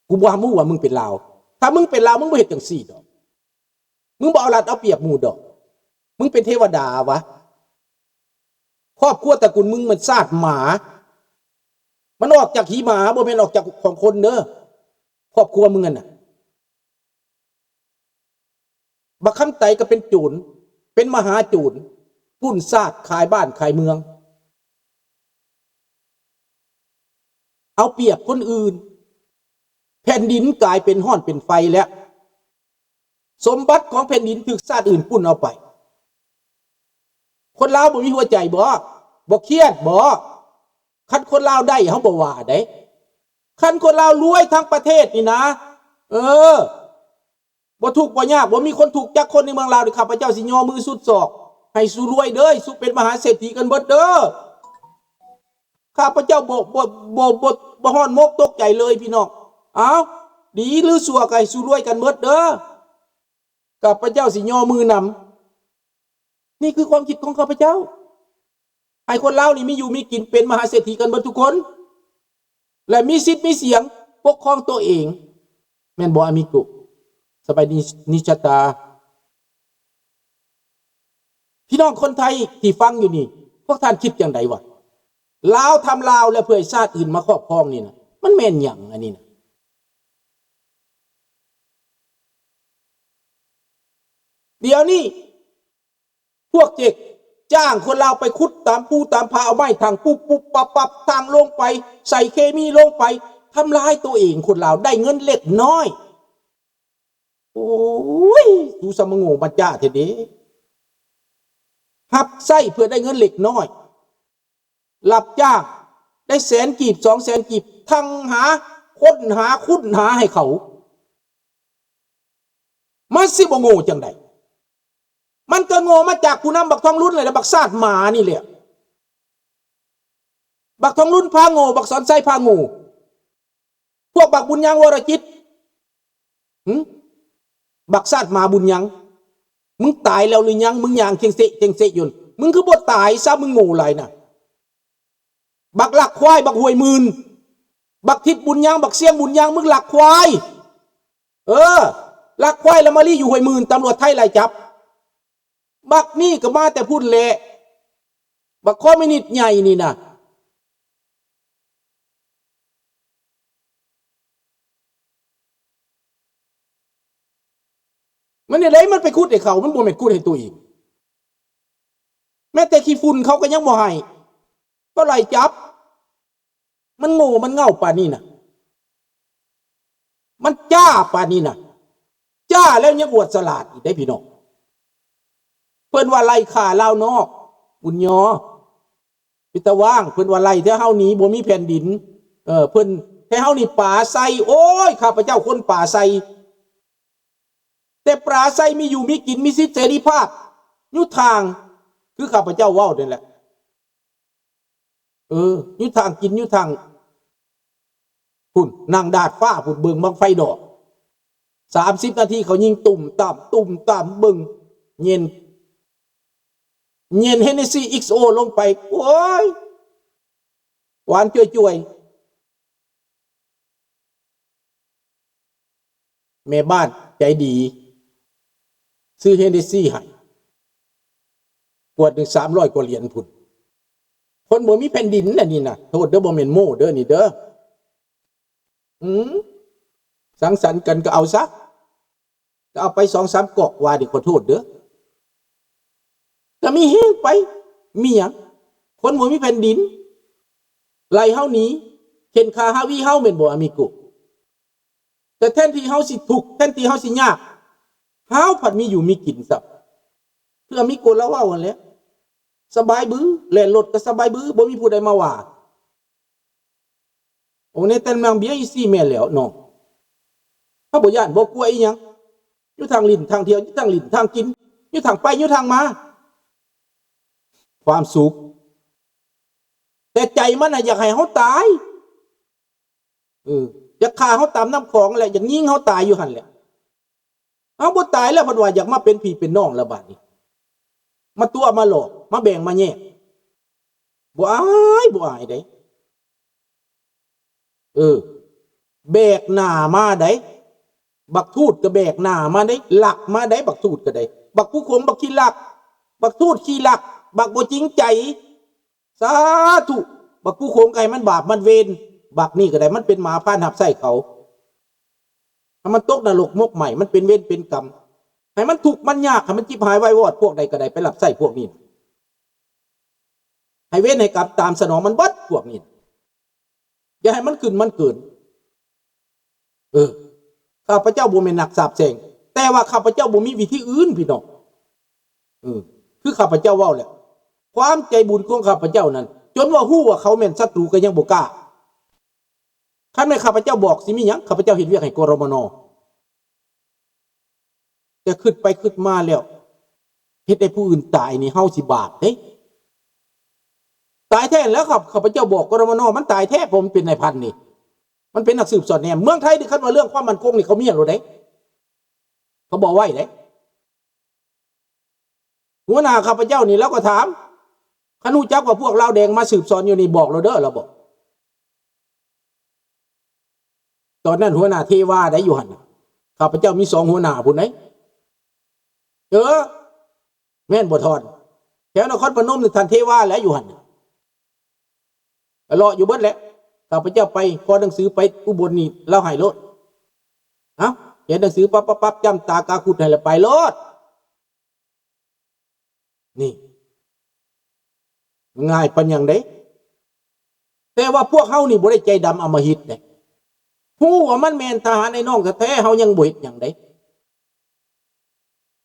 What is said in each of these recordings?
ກູບໍ່ຮູ້ວ່າມຶງເປັນລາວ. ຖ້າມຶງເປັນລາວ ມຶງບໍ່ເຮັດຈັ່ງຊີ້ດອກ. ມຶງບໍ່ເອົາລັດເອົາປຽບໝູ່ດອກ. ມຶງເປັນເທວະດາວະ? ຄອບຄົວຕະກຸນມຶງມັນຊາດໝາ. ມັນອອກຈາກຂີ້ໝາ ບໍ່ແມ່ນອອກຈາກຂອງຄົນເດີ. ຄອບຄົວມຶງຫັ້ນນະ. ບັກຄຳໄຕກໍເປັນໂຈນ, ເປັນມະຫາໂຈນ, ປຸ້ນຊາດ, ຂາຍບ້ານຂາຍເມືອງ, ເອົາປຽບຄົນອື່ນ. ແຜ່ນດິນກາຍເປັນຮ້ອນເປັນໄຟແລ້ວ. ສົມບັດຂອງແຜ່ນດິນຖືກຊາດອື່ນປຸ້ນເອົາໄປ. ຄົນລາວບໍ່ມີຫົວໃຈບໍ? ບໍ່ຄຽດບໍ? ຄັນຄົນລາວໄດ້ ເຮົາບໍ່ວ່າເດ້. ຄັນຄົນລາວລວຍທັງປະເທດນີ້ນະ, ເອີ, ບໍ່ທຸກບໍ່ຍາກ, ບໍ່ມີຄົນທຸກຈັກຄົນໃນເມືອງລາວນີ້, ຂ້າພະເຈົ້າຊິຍໍມືສຸດສອກໃຫ້ສູ່ລວຍເດີ້, ສູ່ເປັນມະຫາເສດຖີກັນເບິດເດີ້. ຂ້າພະເຈົ້າບໍ່, ບໍ່, ບໍ່, ບໍ່, ບໍ່ຮ້ອນມົກຕົກໃຈເລີຍພີ່ນ້ອງ. ເອົ້າ, ດີຫຼືຊົ່ວກໍໃຫ້ສູ່ລວຍກັນເບິດເດີ້. ຂ້າພະເຈົ້າຊິຍໍມືນຳ. ນີ້ຄືຄວາມຄິດຂອງຂ້າພະເຈົ້າ. ໃຫ້ຄົນລາວນີ້ມີຢູ່ມີກິນ, ເປັນມະຫາເສດຖີກັນເບິດທຸກຄົນ ແລະ ມີສິດມີສຽງປົກຄອງຕົວເອງ. ແມ່ນບໍ່ ອາມິໂກ? ສະບາຍດີ ນິຊະຕາ. ພີ່ນ້ອງຄົນໄທທີ່ຟັງຢູ່ນີ້, ພວກທ່ານຄິດຈັ່ງໃດວະ? ລາວທຳລາວ ແລະ ເພື່ອໃຫ້ຊາດອື່ນມາຄອບຄອງນີ້ນະ, ມັນແມ່ນຫຍັງອັນນີ້ນະ? ດຽວນີ້ ພວກເຈັກຈ້າງຄົນລາວໄປຂຸດຕາມພູຕາມຜາ, ເອົາໄມ້ຖັງປຸບໆປັບໆ ຖັງລົງໄປ, ໃສ່ເຄມີລົງໄປ, ທຳລາຍຕົວເອງ. ຄົນລາວໄດ້ເງິນເລັກນ້ອຍ. ໂອ້ຍ, ສູສະມາໂງ່ມາຈ້າແທ້ເດ. ຮັບໃຊ້ເພື່ອໄດ້ເງິນເລັກນ້ອຍ. ຮັບຈ້າງໄດ້ແສນກີບ, ສອງແສນກີບ, ທັງຫາ, ຄົ້ນຫາ, ຂຸດຫາໃຫ້ເຂົາ. ມັນຊິບໍ່ໂງ່ຈັ່ງໃດ? ມັນກໍໂງ່ມາຈາກຜູ້ນຳບັກທອງລຸນແຫຼະ ແລະ ບັກຊາດໝານີ້ແຫຼະ. ບັກທອງລຸນພາໂງ່, ບັກສອນໄຊພາໂງ່. ພວກບັກບຸນຍັງ ວໍລະຈິດ. ຫຶ? ບັກຊາດໝາບຸນຍັງ. ມຶງຕາຍແລ້ວຫຼືຍັງ? ມຶງຍ່າງເຄັ່ງເຊະເຄັ່ງເຊະຢູ່. ມຶງຄືບໍ່ຕາຍຊະ? ມຶງໂງ່ຫຼາຍນະ. ບັກລັກຄວາຍ, ບັກຫ້ວຍໝື່ນ, ບັກທິດບຸນຍັງ, ບັກຊຽງບຸນຍັງ, ມຶງລັກຄວາຍ. ເອີ, ລັກຄວາຍແລ້ວມາລີ້ຢູ່ຫ້ວຍໝື່ນ, ຕຳຫຼວດໄທໄລ່ຈັບ. ບັກນີ້ກໍມາແຕ່ພຸ້ນແຫຼະ, ບັກຄອມມິວນິດໃຫຍ່ນີ້ນະ. ມັນແນວໃດ? ມັນໄປຂຸດໃຫ້ເຂົາ, ມັນບໍ່ແມ່ນຂຸດໃຫ້ຕົວເອງ. ແມ້ແຕ່ຂີ້ຝຸ່ນເຂົາກໍຍັງບໍ່ໃຫ້, ກໍໄລ່ຈັບ. ມັນໂງ່ມັນເຫງົ້າປານນີ້ນະ, ມັນຈ້າປານນີ້ນະ, ຈ້າແລ້ວຍັງອວດສະຫຼາດອີກເດ້ພີ່ນ້ອງ. ເພິ່ນວ່າໄລ່ຂ້າລາວນອກ, ບຸນຍໍ, ປິດຕາວ່າງ, ເພິ່ນວ່າໄລ່ແທ້ເຮົານີ້ບໍ່ມີແຜ່ນດິນ, ເອີ, ເພິ່ນແທ້ເຮົານີ້ປາໄຊ, ໂອ້ຍ, ຂ້າພະເຈົ້າຄົນປາໄຊ, ແຕ່ປາໄຊມີຢູ່ມີກິນ, ມີສິດເສລີພາບ, ຢູ່ທາງ, ຄືຂ້າພະເຈົ້າເວົ້ານັ້ນແຫຼະ. ເອີ, ຢູ່ທາງກິນ, ຢູ່ທາງ ພຸ້ນ, ນັ່ງດາດຟ້າພຸ້ນ, ເບິ່ງບັ້ງໄຟດອກ. ສາມສິບນາທີເຂົາຍິງຕຸ່ມຕາມ, ຕຸ່ມຕາມ, ເບິ່ງ, ເຢັນ, ເຢັນເຮນເນຊີ ເອັກໂອ ລົງໄປ, ໂອ້ຍ, ຫວານຈ່ວຍໆ. ແມ່ບ້ານໃຈດີ ຊື້ເຮນເນຊີໃຫ້ ຂວດໜຶ່ງສາມຮ້ອຍກວ່າຫຼຽນພຸ້ນ. ຄົນບໍ່ມີແຜ່ນດິນນະນີ້ນະ, ໂທດເດີ, ບໍ່ແມ່ນໂມ້ເດີນີ້ເດີ. ອືມ, ສັງສັນກັນກໍເອົາຊະ, ກໍເອົາໄປສອງສາມກອກວ່ານີ້, ຂໍໂທດເດີ. ກໍມີແຮງໄປ, ມີຫຍັງ? ຄົນບໍ່ມີແຜ່ນດິນ ໄລ່ເຮົາໜີ, ເຂັ່ນຂ້າຮາວີເຮົາ, ແມ່ນບໍ່ ອາມິໂກ? ແຕ່ແທນທີ່ເຮົາຊິທຸກ, ແທນທີ່ເຮົາຊິຍາກ, ເຮົາພັດມີຢູ່ມີກິນຊ້ຳ. ຄືອາມິໂກລາວເວົ້າຫັ້ນແຫຼະ, ສະບາຍບື, ແລ່ນລົດກໍສະບາຍບື, ບໍ່ມີຜູ້ໃດມາວ່າ. ໂອ ໃນແຕ່ນາງເບຍອີ່ຊີ້ແມ່ນແລ້ວນ້ອງ, ເຮົາບໍ່ຢ້ານບໍ່ກົວອີ່ຫຍັງ. ຢູ່ທາງຫຼິ້ນທາງທ່ຽວ, ຢູ່ທາງຫຼິ້ນທາງກິນ, ຢູ່ທາງໄປຢູ່ທາງມາ, ຄວາມສຸກ. ແຕ່ໃຈມັນນະຢາກໃຫ້ເຮົາຕາຍ. ເອີ, ຢາກຂ້າເຮົາຕາມນ້ຳຂອງແຫຼະ, ຢາກຍິງເຮົາຕາຍຢູ່ຫັ້ນແຫຼະ. ເຮົາບໍ່ຕາຍແລ້ວ ເພິ່ນວ່າຢາກມາເປັນພີ່ເປັນນ້ອງແລ້ວບາດນີ້, ມາຕົວະມາຫຼອກ, ມາແບ່ງມາແຍກ. ບໍ່ອາຍ, ບໍ່ອາຍເດ້. ເອີ, ແບກໜ້າມາໃດ໋ ບັກທູດກໍແບກໜ້າມາໃດ໋ ລັກມາໃດ໋ ບັກທູດກໍໄດ້ ບັກຜູ້ຄົງບັກຂີ້ລັກ ບັກທູດຂີ້ລັກ ບັກບໍ່ຈິງໃຈ ສາທຸ ບັກຜູ້ຄົງກໍໃຫ້ມັນບາບມັນເວນ ບັກນີ້ກໍໄດ້ ມັນເປັນໝາພານຮັບໃຊ້ເຂົາ ໃຫ້ມັນຕົກນະລົກໝົກໄໝ້ ມັນເປັນເວນເປັນກຳ ໃຫ້ມັນທຸກມັນຍາກ ໃຫ້ມັນຈິບຫາຍວາຍວອດ ພວກໃດກໍໄດ້ໄປຮັບໃຊ້ພວກນີ້ ໃຫ້ເວນໃຫ້ກຳຕາມສະໜອງມັນເບິດພວກນີ້ ຢ່າໃຫ້ມັນຂຶ້ນມັນເກີນ. ເອີ ຂ້າພະເຈົ້າບໍ່ແມ່ນນັກສາບແຊ່ງ ແຕ່ວ່າຂ້າພະເຈົ້າບໍ່ມີວິທີອື່ນ ພີ່ນ້ອງ. ເອີ ຄືຂ້າພະເຈົ້າເວົ້າແຫຼະ ຄວາມໃຈບຸນຂອງຂ້າພະເຈົ້ານັ້ນ ຈົນວ່າຮູ້ວ່າເຂົາແມ່ນສັດຕູກໍຍັງບໍ່ກ້າ. ຄັນແມ່ນຂ້າພະເຈົ້າບອກ ຊິມີຫຍັງ? ຂ້າພະເຈົ້າເຮັດວຽກໃຫ້ ກລມນ. ແຕ່ຄິດໄປຄິດມາແລ້ວ ເຮັດໃຫ້ຜູ້ອື່ນຕາຍນີ້ ເຮົາຊິບາບເດ້. ຕາຍແທ້ແລ້ວ ຂ້າພະເຈົ້າບອກ ກລມນ ມັນຕາຍແທ້ ເພາະມັນເປັນນາຍພັນນີ້ ມັນເປັນນັກສືບສອດແນມ. ເມືອງໄທນີ້ ຄັນວ່າເລື່ອງຄວາມໝັ້ນຄົງນີ້ ເຂົາມີໂລດເດ້ ເຂົາບອກໄວ້ເດ້. ຫົວໜ້າຂ້າພະເຈົ້ານີ້ ລາວກໍຖາມ ຄັນຮູ້ຈັກວ່າພວກລາວແດງມາສືບສອນຢູ່ນີ້ ບອກໂລດເດີ ລາວບອກ. ຕອນນັ້ນຫົວໜ້າເທວາໄດ໋ຢູ່ຫັ້ນ ຂ້າພະເຈົ້າມີສອງຫົວໜ້າພຸ້ນໄດ໋. ເອີ ແມ່ນບໍ່ທອນ? ແຖວນະຄອນພະນົມນີ້ ທ່ານເທວາແຫຼະຢູ່ຫັ້ນ ເລາະຢູ່ເບິດແຫຼະ. ຂ້າພະເຈົ້າໄປຂໍໜັງສືໄປອຸບົນນີ້ ລາວໃຫ້ໂລດ. ເອົ້າ ຂຽນໜັງສືປັບໆໆ ຈ້ຳຕາກາຄຸດໃຫ້ລະໄປໂລດ. ນີ້ ງ່າຍປານຫຍັງເດ້. ແຕ່ວ່າພວກເຮົານີ້ບໍ່ໄດ້ໃຈດຳອຳມະຫິດເດ້ ຮູ້ວ່າມັນແມ່ນທະຫານໄອ້ນ້ອງແທ້ໆ ເຮົາຍັງບໍ່ເຮັດຫຍັງເດ້.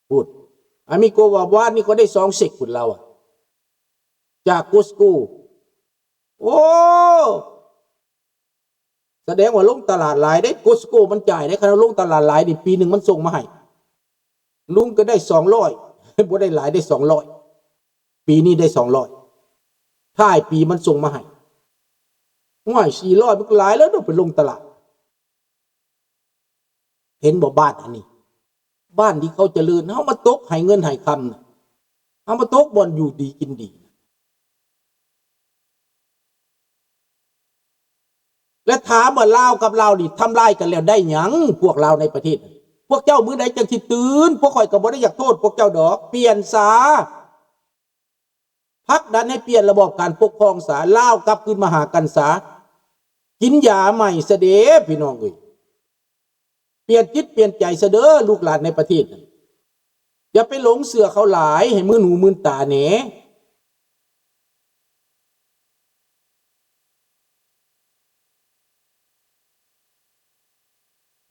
ພຸ້ນ ອາມິໂກວ່າ ວານນີ້ກໍໄດ້ສອງເຊັກພຸ້ນລາວ ຈາກໂກສໂກ. ໂອ້ ສະແດງວ່າລົງຕະຫຼາດຫຼາຍເດ້ ໂກສໂກມັນຈ່າຍເດ້. ຄັນເຮົາລົງຕະຫຼາດຫຼາຍນີ້ ປີໜຶ່ງມັນສົ່ງມາໃຫ້ ລຸງກໍໄດ້ສອງຮ້ອຍ ບໍ່ໄດ້ຫຼາຍ ໄດ້ສອງຮ້ອຍ. ປີນີ້ໄດ້ສອງຮ້ອຍ ທ້າຍປີມັນສົ່ງມາໃຫ້. ໂອ້ຍ ສີ່ຮ້ອຍ ມັນກໍຫຼາຍແລ້ວເນາະ ໄປລົງຕະຫຼາດ. ເຫັນບໍ່ ບ້ານອັນນີ້ ບ້ານທີ່ເຂົາຈະເລີນ ເຮົາມາຕົກໃຫ້ເງິນໃຫ້ຄຳນະ ເຮົາມາຕົກບ່ອນຢູ່ດີກິນດີ. ແລະ ຖາມວ່າລາວກັບລາວນີ້ທຳລາຍກັນແລ້ວໄດ້ຫຍັງ? ພວກລາວໃນປະເທດ ພວກເຈົ້າມື້ໃດຈັ່ງຊິຕື່ນ? ພວກຂ້ອຍກໍບໍ່ໄດ້ຢາກໂທດພວກເຈົ້າດອກ ປ່ຽນສາ ຜັກດັນໃຫ້ປ່ຽນລະບອບການປົກຄອງສາ ລາວກັບຄືນມາຫາກັນສາ ກິນຢາໃໝ່ຊະເດ ພີ່ນ້ອງເອີຍ. ປ່ຽນຈິດປ່ຽນໃຈຊະເດີ ລູກຫຼານໃນປະເທດນັ້ນ ຢ່າໄປຫຼົງເຊື່ອເຂົາຫຼາຍ ໃຫ້ມື່ນຫູມື່ນຕາແດ່.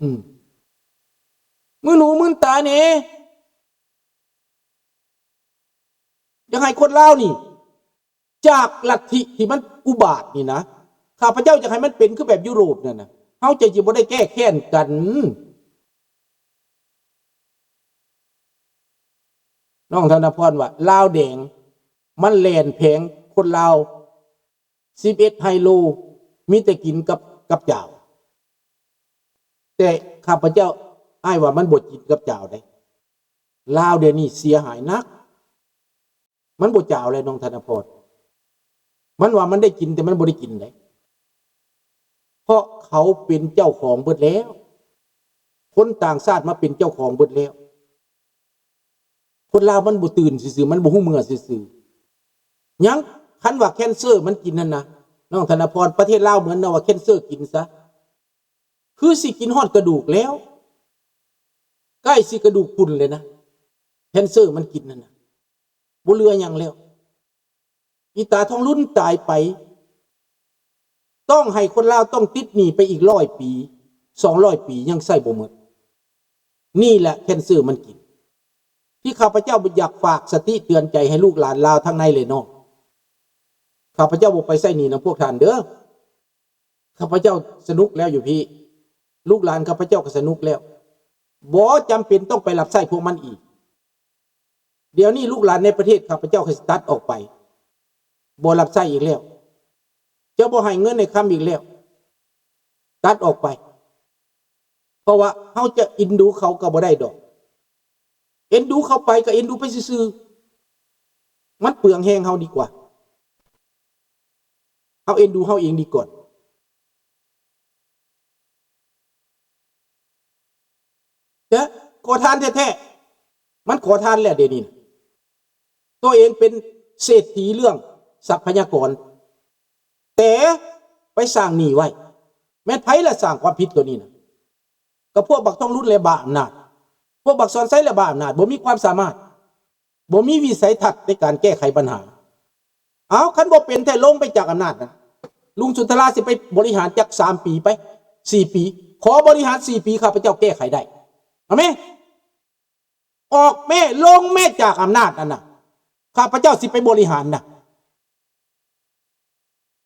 ອືມ ມື່ນຫູມື່ນຕາແດ່. ຢາກໃຫ້ຄົນລາວນີ້ ຈາກລັດທິທີ່ມັນອຸບາດນີ້ນະ ຂ້າພະເຈົ້າຢາກໃຫ້ມັນເປັນຄືແບບຢູໂຣບນັ້ນນະ ເຮົາຈະ ຈະບໍ່ໄດ້ແກ້ແຄ້ນກັນ. ນ້ອງທະນະພອນວ່າ ລາວແດງມັນແລ່ນແຜງຄົນລາວ ສິບເອັດໄຮໂລ ມີແຕ່ກິນກັບ ກັບຈາວ. ແຕ່ຂ້າພະເຈົ້າ ອ້າຍວ່າມັນບໍ່ກິນກັບຈາວເດ້. ລາວດຽວນີ້ເສຍຫາຍໜັກ. ມັນບໍ່ຈາວແລ້ວ ນ້ອງທະນະພອນ. ມັນວ່າມັນໄດ້ກິນ ແຕ່ມັນບໍ່ໄດ້ກິນເດ້ ເພາະເຂົາເປັນເຈົ້າຂອງເບິດແລ້ວ. ຄົນຕ່າງຊາດມາເປັນເຈົ້າຂອງເບິດແລ້ວ. ຄົນລາວມັນບໍ່ຕື່ນຊື່ໆ ມັນບໍ່ຮູ້ເມື່ອຊື່ໆ. ຍັງ ຄັນວ່າແຄນເຊີມັນກິນຫັ້ນນະ ນ້ອງທະນະພອນ ປະເທດລາວເໝືອນວ່າແຄນເຊີກິນຊະ. ຄືຊິກິນຮອດກະດູກແລ້ວ ໃກ້ຊິກະດູກພຸ້ນເລີຍນະ ແຄນເຊີມັນກິນຫັ້ນນະ ບໍ່ເຫຼືອຫຍັງແລ້ວ. ອີຕາທອງລຸນຕາຍໄປ ຕ້ອງໃຫ້ຄົນລາວຕ້ອງຕິດໜີ້ໄປອີກຮ້ອຍປີ ສອງຮ້ອຍປີ ຍັງໃຊ້ບໍ່ໝົດ. ນີ້ແຫຼະແຄນເຊີມັນກິນ ທີ່ຂ້າພະເຈົ້າຢາກຝາກສະຕິເຕືອນໃຈໃຫ້ລູກຫຼານລາວທັງໃນ ແລະ ນອກ. ຂ້າພະເຈົ້າບໍ່ໄປໃຊ້ໜີ້ນຳພວກທ່ານເດີ. ຂ້າພະເຈົ້າສະໜຸກແລ້ວຢູ່ພີ້ ລູກຫຼານຂ້າພະເຈົ້າກໍສະໜຸກແລ້ວ ບໍ່ຈຳເປັນຕ້ອງໄປຮັບໃຊ້ພວກມັນອີກ. ດຽວນີ້ລູກຫຼານໃນປະເທດຂ້າພະເຈົ້າກໍຊິຕັດອອກໄປ ບໍ່ຮັບໃຊ້ອີກແລ້ວ ຈະບໍ່ໃຫ້ເງິນໃຫ້ຄຳອີກແລ້ວ ຕັດອອກໄປ. ເພາະວ່າເຮົາຈະເອັນດູເຂົາກໍບໍ່ໄດ້ດອກ ເອັນດູເຂົາໄປກໍເອັນດູໄປຊື່ໆ ມັນເປືອງແຮງເຮົາດີກວ່າ ເຮົາເອັນດູເຮົາເອງດີກ່ອນ. ນະ ຂໍທານແທ້ໆ ມັນຂໍທານແລ້ວດຽວນີ້ນະ ໂຕເອງເປັນເສດຖີເລື່ອງຊັບພະຍາກອນ ແຕ່ໄປສ້າງໜີ້ໄວ້. ແມ່ນໃຜລະສ້າງຄວາມຜິດຕົວນີ້ນະ? ກໍພວກບັກທອງລຸນແລະບ້າອຳນາດ, ພວກບັກສອນໄຊແລະບ້າອຳນາດ, ບໍ່ມີຄວາມສາມາດ, ບໍ່ມີວິໄສທັດໃນການແກ້ໄຂບັນຫາ. ເອົາ ຄັນບໍ່ເປັນແທ້ ລົງໄປຈາກອຳນາດນະ ລຸງສຸນທະລາຊິໄປບໍລິຫານຈັກສາມປີໄປ ສີ່ປີ, ຂໍບໍລິຫານສີ່ປີ ຂ້າພະເຈົ້າແກ້ໄຂໄດ້. ເອົາແມ້ ອອກແມ້ ລົງແມ້ຈາກອຳນາດນັ້ນນະ ຂ້າພະເຈົ້າຊິໄປບໍລິຫານນະ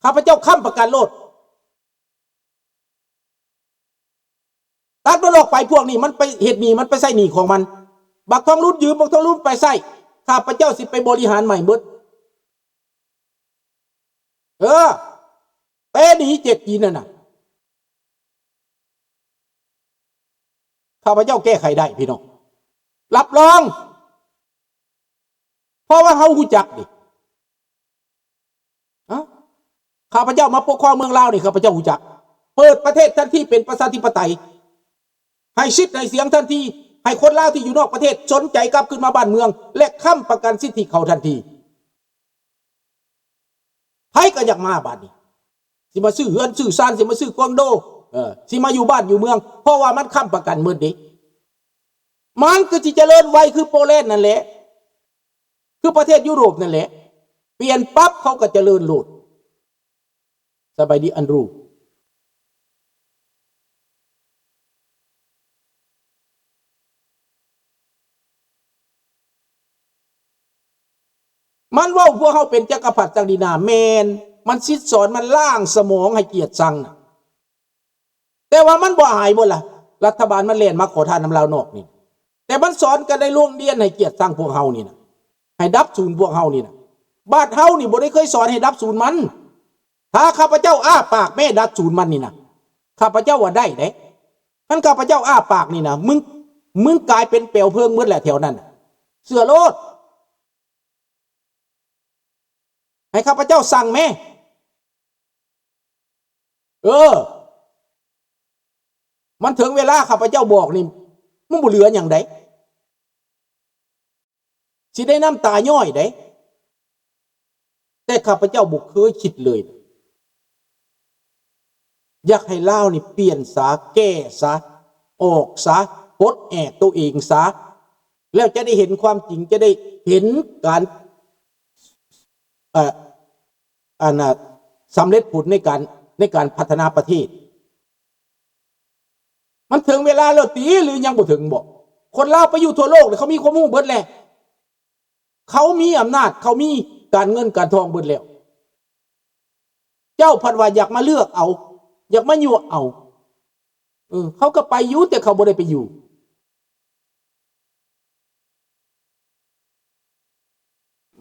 ຂ້າພະເຈົ້າຄ້ຳປະກັນໂລດ. ຕັດມັນອອກໄປ ພວກນີ້ມັນໄປເຮັດໜີ້ ມັນໄປໃຊ້ໜີ້ຂອງມັນ. ບັກທອງລຸນຢືມ ບັກທອງລຸນໄປໃຊ້ ຂ້າພະເຈົ້າຊິໄປບໍລິຫານໃໝ່ເບິດ. ເອີ ແຕ່ໜີ້ເຈັດຈີນນັ້ນນະ ຂ້າພະເຈົ້າແກ້ໄຂໄດ້ພີ່ນ້ອງ ຮັບຮອງ ເພາະວ່າເຮົາຮູ້ຈັກເດ້. ອະ ຂ້າພະເຈົ້າມາປົກຄອງເມືອງລາວນີ້ ຂ້າພະເຈົ້າຮູ້ຈັກ ເປີດປະເທດທັນທີ ເປັນປະຊາທິປະໄຕ ໃຫ້ສິດໃຫ້ສຽງທັນທີ ໃຫ້ຄົນລາວທີ່ຢູ່ນອກປະເທດສົນໃຈກັບຄືນມາບ້ານເມືອງ ແລະ ຄ້ຳປະກັນສິດທິເຂົາທັນທີ. ໃຜກໍຢາກມາບາດນີ້ ຊິມາຊື້ເຮືອນຊື້ຊານ ຊິມາຊື້ຄອນໂດ ເອີ ຊິມາຢູ່ບ້ານຢູ່ເມືອງ ເພາະວ່າມັນຄ້ຳປະກັນໝົດເດ້. ມັນກໍຊິຈະເລີນໄວຄືໂປແລນນັ້ນແຫຼະ ຄືປະເທດຢູໂຣບນັ້ນແຫຼະ ປ່ຽນປັບເຂົາກໍຈະເລີນໂລດ. ສະບາຍດີອັນຣູ ມັນເວົ້າພວກເຮົາເປັນຈັກກະພັດສັກດິນາ ແມ່ນ ມັນສິດສອນ ມັນລ້າງສະໝອງໃຫ້ກຽດຊັງນະ. ແຕ່ວ່າມັນບໍ່ອາຍບໍ່ລະ ລັດຖະບານມັນແລ່ນມາຂໍທານນຳລາວນອກນີ້ ແຕ່ມັນສອນກັນໃນໂຮງຮຽນໃຫ້ກຽດຊັງພວກເຮົານີ້ນະ ໃຫ້ດັບສູນພວກເຮົານີ້ນະ. ບາດເຮົານີ້ບໍ່ໄດ້ເຄີຍສອນໃຫ້ດັບສູນມັນ. ຖ້າຂ້າພະເຈົ້າອ້າປາກແມ້ດັບສູນມັນນີ້ນະ ຂ້າພະເຈົ້າວ່າໄດ້ເດ້. ຄັນຂ້າພະເຈົ້າອ້າປາກນີ້ນະ ມຶງ ມຶງກາຍເປັນແປວເພີງໝົດແຫຼະແຖວນັ້ນນະ ເຊື່ອໂລດ. ໃຫ້ຂ້າພະເຈົ້າສັ່ງແມ້. ເອີ ມັນເຖິງເວລາຂ້າພະເຈົ້າບອກນີ້ ມັນບໍ່ເຫຼືອຫຍັງໃດ ຊິໄດ້ນ້ຳຕາຍ້ອຍໃດ. ແຕ່ຂ້າພະເຈົ້າບໍ່ເຄີຍຄິດເລີຍ ຢາກໃຫ້ລາວນີ້ປ່ຽນສາ ແກ້ສາ ອອກສາ ປົດແອກໂຕເອງສາ ແລ້ວຈະໄດ້ເຫັນຄວາມຈິງ ຈະໄດ້ເຫັນການ ເອີ ອັນນ່າ ສຳເລັດຜົນໃນການ ໃນການພັດທະນາປະເທດ. ມັນເຖິງເວລາແລ້ວຕິ ຫຼືຍັງບໍ່ເຖິງບໍ? ຄົນລາວໄປຢູ່ທົ່ວໂລກ ເຂົາມີຄວາມຮູ້ເບິດແລ້ວ ເຂົາມີອຳນາດ ເຂົາມີການເງິນການທອງເບິດແລ້ວ ເຈົ້າພັດວ່າຢາກມາເລືອກເອົາ ຢາກມາຍົວະເອົາ. ເອີ ເຂົາກໍໄປຢູ່ ແຕ່ເຂົາບໍ່ໄດ້ໄປຢູ່.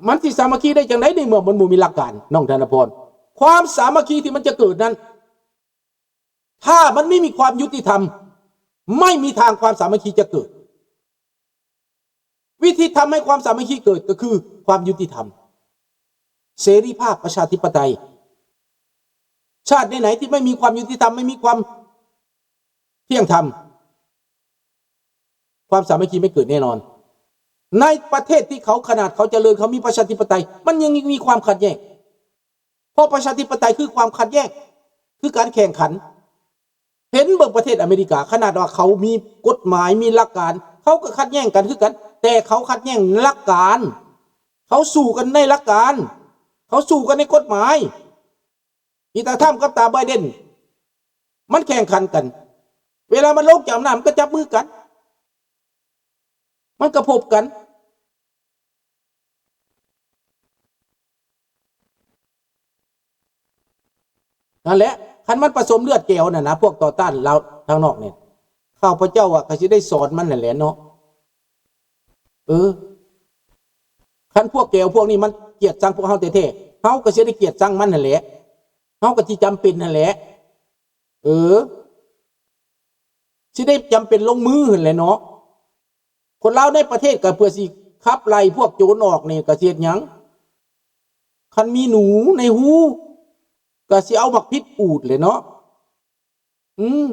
ມັນຊິສາມັກຄີໄດ້ຈັ່ງໃດ ໃນເມື່ອມັນບໍ່ມີຫຼັກການ ນ້ອງທະນະພອນ? ຄວາມສາມັກຄີທີ່ມັນຈະເກີດນັ້ນ ຖ້າມັນໄມ່ມີຄວາມຍຸຕິທຳ ໄມ່ມີທາງຄວາມສາມັກຄີຈະເກີດ. ວິທີທຳໃຫ້ຄວາມສາມັກຄີເກີດກໍຄືຄວາມຍຸຕິທຳ ເສລີພາບ ປະຊາທິປະໄຕ. ຊາດໃດໆທີ່ໄມ່ມີຄວາມຍຸຕິທຳ ໄມ່ມີຄວາມທ່ຽງທຳ ຄວາມສາມັກຄີໄມ່ເກີດແນ່ນອນ. ໃນປະເທດທີ່ເຂົາ ຂະໜາດເຂົາຈະເລີນ ເຂົາມີປະຊາທິປະໄຕ ມັນຍັງມີຄວາມຂັດແຍ່ງ. ເພາະປະຊາທິປະໄຕຄືຄວາມຂັດແຍ່ງ ຄືການແຂ່ງຂັນ. ເຫັນເບິ່ງປະເທດອາເມລິກາ ຂະໜາດວ່າເຂົາມີກົດໝາຍ ມີຫຼັກການ ເຂົາກໍຂັດແຍ່ງກັນຄືກັນ ແຕ່ເຂົາຂັດແຍ່ງຫຼັກການ ເຂົາສູ້ກັນໃນຫຼັກການ ເຂົາສູ້ກັນໃນກົດໝາຍ. ອີຕາທຳກັບຕາໄບເດັນ ມັນແຂ່ງຂັນກັນ ເວລາມັນລົງຈາກອຳນາດ ມັນກໍຈັບມືກັນ ມັນກໍພົບກັນ. ນັ້ນແຫຼະ ຄັນມັນປະສົມເລືອດແກ້ວນັ້ນນະ ພວກຕໍ່ຕ້ານລາວທາງນອກນີ້ ຂ້າພະເຈົ້າວ່າກໍຊິໄດ້ສອນມັນນັ້ນແຫຼະເນາະ. ເອີ ຄັນພວກແກ້ວພວກນີ້ມັນກຽດຊັງພວກເຮົາແທ້ໆ ເຮົາກໍຊິໄດ້ກຽດຊັງມັນຫັ້ນແຫຼະ ເຮົາກໍຊິຈຳເປັນຫັ້ນແຫຼະ. ເອີ ຊິໄດ້ຈຳເປັນລົງມືຫັ້ນແຫຼະເນາະ. ຄົນລາວໃນປະເທດກໍເພື່ອຊິຂັບໄລ່ພວກໂຈນອອກນີ້ ກໍຊິເຮັດຫຍັງ? ຄັນມີໜູໃນຮູ ກໍຊິເອົາໝາກພິດອູດແຫຼະເນາະ. ອືມ